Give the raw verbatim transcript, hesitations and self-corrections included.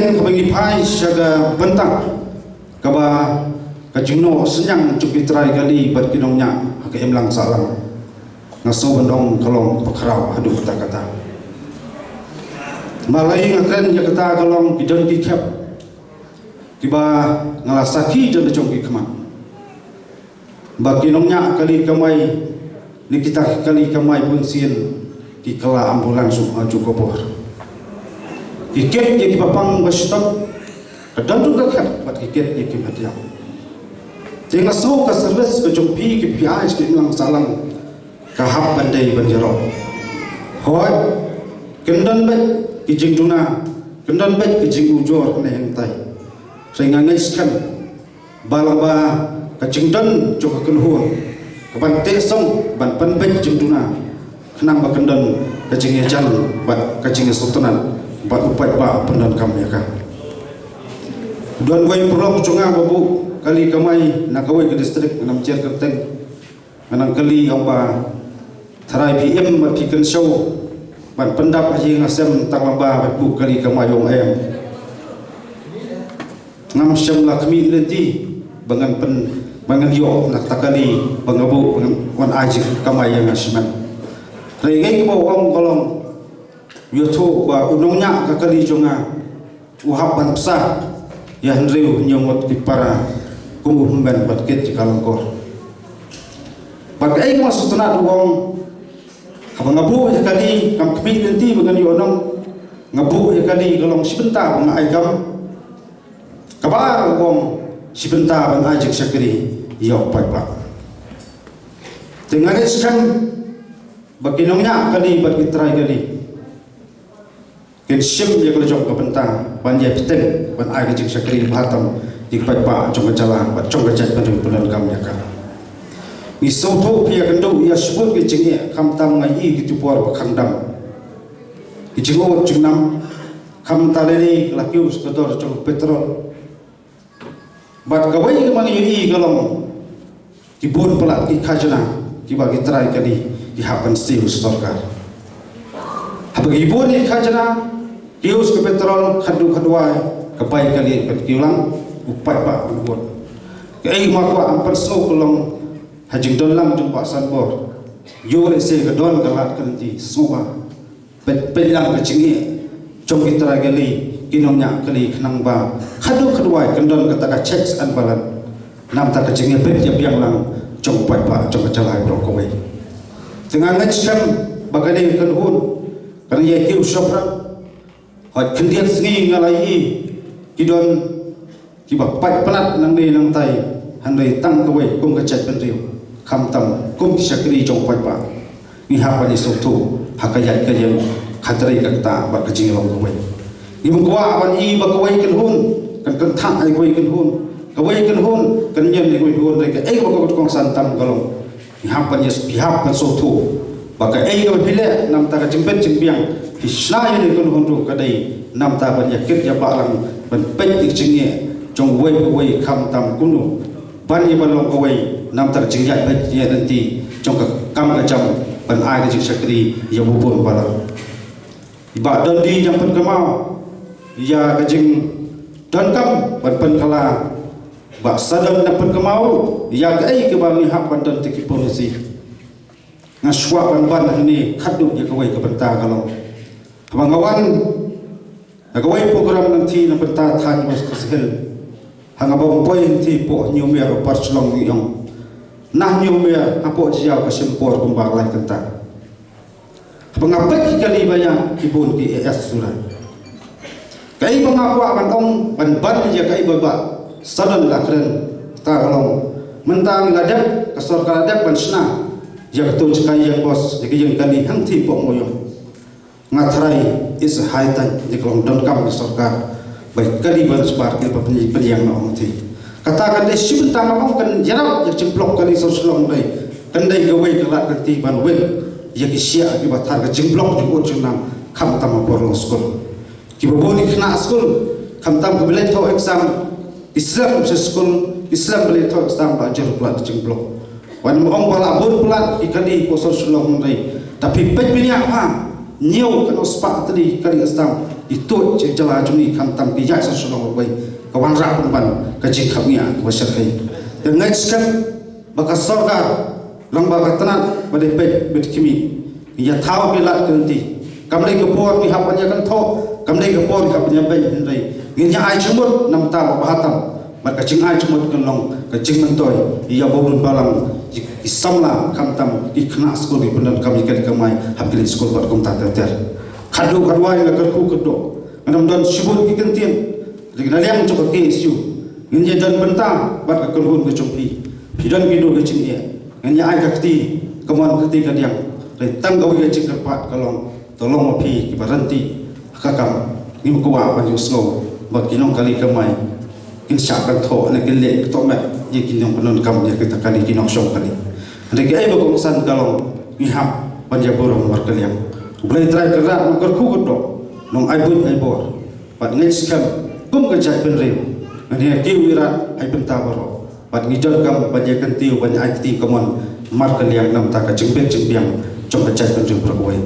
Haba ngi phai sha ka bynta kaba ka jingnoh synñiang jong ki trai kali bad ki nongñiah ha ka imlang sahlang, nga sngew ban ong ka long kaba khraw haduh katta katta. Balei nga kren ïa kata? Ka long ki don ki khep kiba nga la sakhi don jong ki khmat ba ki nongñiah kali kamai, ne kita ki kali kamai bunsien ki kylla ambulance suk ha ju ka por. Ki kit ïa ki bapang ba shitom, ka don ruh ka khep bad ki kit ïa ki madiang. Te nga sngew ka service ka jong phi ki P I ki imlang sahlang ka hap ban dei ban ïaroh. Hooid, kan don beit ki jingduna, kan don beit ki jingujor ne hangtai. Hynrei nga ngeit skhem ba lyngba ka jingdon jong ka kynhun kaban teh song ban pynbeit jingduna, khnang ba kan don ka jingïajan bad ka jingïasngewtynnat bad u paidbah u pyndonkam ïa ka. Don wei u paralok jong nga ba buh kali kamai na kawei ka district, ngam jer kyrteng. Nga nang kylli ong ba, tharai phi im bad phi kynshew ban pyndap ha ïing ha sem tang lyngba bad buh kali kamai? Ong em. Ngam shym la khmih lynti ba ngan pyn, ba ngan ïoh na kata kali ba nga buh, ba ngan wan ai jingkamai ïa nga shimet. Hynrei kaei kaba u ong ka long, u ïathuh ba u nongñiah ka kali jong nga u hap ban pynbsa ïa hynriew hynñiew ngut ki para kum u hynmen bad kit ïa ka lyngkor. Bad kaei kaba sngewtynnat u ong, haba nga buh ïa kali, ngam khmih lynti ba ngan ïoh nong, nga buh ïa kali ka long shi bynta ba nga ai kam. Kaba ar u ong, shi bynta ban ai jingshakri ïa u paidbah. Te nga ngeit skhem ba ki nongñiah kali bad ki trai kali kin shim ïa ka la jong ka bynta ban ïai bteng ban ai ka jingshakri bha tam ïa ki paidbah jong ka jylla bad jong ka jaitbynriew ba pyndonkam ïa ka. Ngi sngewthuh phi ïakynduh ïa shibun ki jingeh, khamtam nga ïohi kito ki por ba khang dam, ki jingud jingnam, khamtam lei lei la kiew sha ka dor jong ka petrol. Bad kawei kaba ngi ïohi ka long ki bun palat ki khajna kiba ki trai kali ki hap ban siew sha sorkar. Haba ki bun ki khajna, ki use ka petrol, khadduh khadwai ka bai kali ban kiew lang, u paidbah un bun. Kaei kaba nga kwah ban pynsngew ka long, ha jingdon lang jong Bah Sanbor, ïoh lehse ka don ka lad ka lynti, sngewbha peit, peit lang ka jingeh jong ki trai kali, ki nongñiah kali, khnang ba khadduh khadwai kan don kata ka checks and balance. Namar ka jingeh peit ïa biang lang jong u paidbah jong ka jylla baroh kawei. Te nga ngeit skhem ba kane ka kynhun kan ïai kiew shaphrang. Hooid, khyndiat sngi nga la ïohi ki don kiba pait palat nangne nangtai, hynrei tang kawei kum ka jaitbynriew, khamtam kum ki shakri jong u paidbah, ngi hap ban ïasngewthuh ha ka ïaid ka ïeng, ka trei ka ktah bad ka jinglong kawei. Ngim kwah ban i ba kawei kynhun kan kynthah ïa kawei kynhun, kawei kynhun kan ñion ïa kawei kynhun, hynrei kaei kaba ka kongsan tam ka long, ngi hap ban ïas, phi hap ban sngewthuh ba kaei kaba phi leh namar ka jingbit jingbiang, phi shna ïa kane ka kynhun ruh ka dei namar ban ïakit ïabah lang, ban peit ïa ka jingeh jong uwei pa uwei, khamtam kumno ban ïa ban long kawei namar ka jingïaid beit ïaid lynti jong ka kam ka jam ban ai ka jingshakri ïa u bun u balang. I Bah Dundee nang pynkynmaw ïa ka jingdonkam ban pynkylla. Bah Sadon nang pynkynmaw ïa kaei kaba ngi hap ban don te ki policy. Nga shu kwah ban ban hangne khatduh ïa kawei ka bynta ka long, haba nga wan ha kawei program nangtei na bynta thaiñ West Khasi Hills, ha nga bam poi hangtei hapoh Hynñiewmer, u Par Shlong u ong, na Hynñiewmer hapoh Jaïaw ka shim por kumba lai kynta. Haba nga peit ki kali ba ïa ki bun ki A S suda. Kaei ba nga kwah ban ong, ban ban ïa kaei ba Bah Sadon la kren, kata ka long, mynta ngi la dep, ka sorkar la dep ban shna ïa kato ka jaka ïeng bos, ïa ka ïeng kali hangtei hapoh Mooiong. Nga tharai it's high time, ïa ka long donkam ka sorkar ba ïa kali ba shabar ki ba pynïeng noh hangtei. Kata kan dei shi bynta, nga ong, kan ïarap ïa ka jingblok kali sor Shillong, dei kan dei kawei ka lad ka lynti ban weng ïa ki shiah kiba thar ka jingblok jingud jingnam, khamtam ha por long skul. Kiba bun ki khynnah skul, khamtam kiba leit thoh exam, ki slem sha skul, ki slem ba leit thoh exam, ba jur palat ka jingblok. Wat nym ong ba la bun palat ki kali hapoh sor Shillong, hynrei lada phi peit bniah, ha Hynñiew kano spah tylli ki kali exam i tuid sha jylla jong ngi, khamtam ki ïaid sha shnong ruh wei, ka wanrah pynban ka jingkhapngiah kaba shyrkhei. Te ngeit skhem ba ka sorkar lyngba ka tnat ba dei peit bad khmih, ngi ïa thaw ki lad ki lynti. Kam dei ka por ngi hap ban ïa kynthoh, kam dei ka por ngi hap ban ïa beiñ, hynrei ngin ïa ai jingmut na ka bynta ba bha tam. Bad ka jingai jingmut kan long ka jingmyntoi ïa ba bun balang, ki samla, khamtam ki khynnah skul, ki pyndonkam ïa ka kamai ha ki leit skul bad kumta ter ter. Khadduh khadwai nga kyrkhu kyrdoh, ngam don shibun ki kyntien. Hynrei na liang jong ka K S U ngin ïa don bynta bad ka kynhun ka jong phi. Phi don ki dur ka jingeh, ngin ïa ai ka kti kamon kti kadiang. Hynrei tang kawei ka jingkyrpad ka long, to long ma phi kiba rynti ha ka kam. Ngim kwah ban ïohsngew ba ki nongkali kamai kin shah kynthoh ne kin leh tohmet ïa ki nongpyndonkam, ïa kita kali ki nongshong kali. Hynrei kaei ba kongsan ka long, ngi hap ban ïa burom markylliang. U Blei Trai Kynrad, nongkyrkhu kyrdoh, nongai buit ai bor. Bad ngeit skhem kum ka jaitbynriew ngin ïa kiew ïarap ha ki bynta baroh. Bad ngi donkam ban ïa kyntiew ban ïa ai kti kamon markylliang na ka bynta ka jingbit jingbiang jong ka jaitbynriew baroh kawei.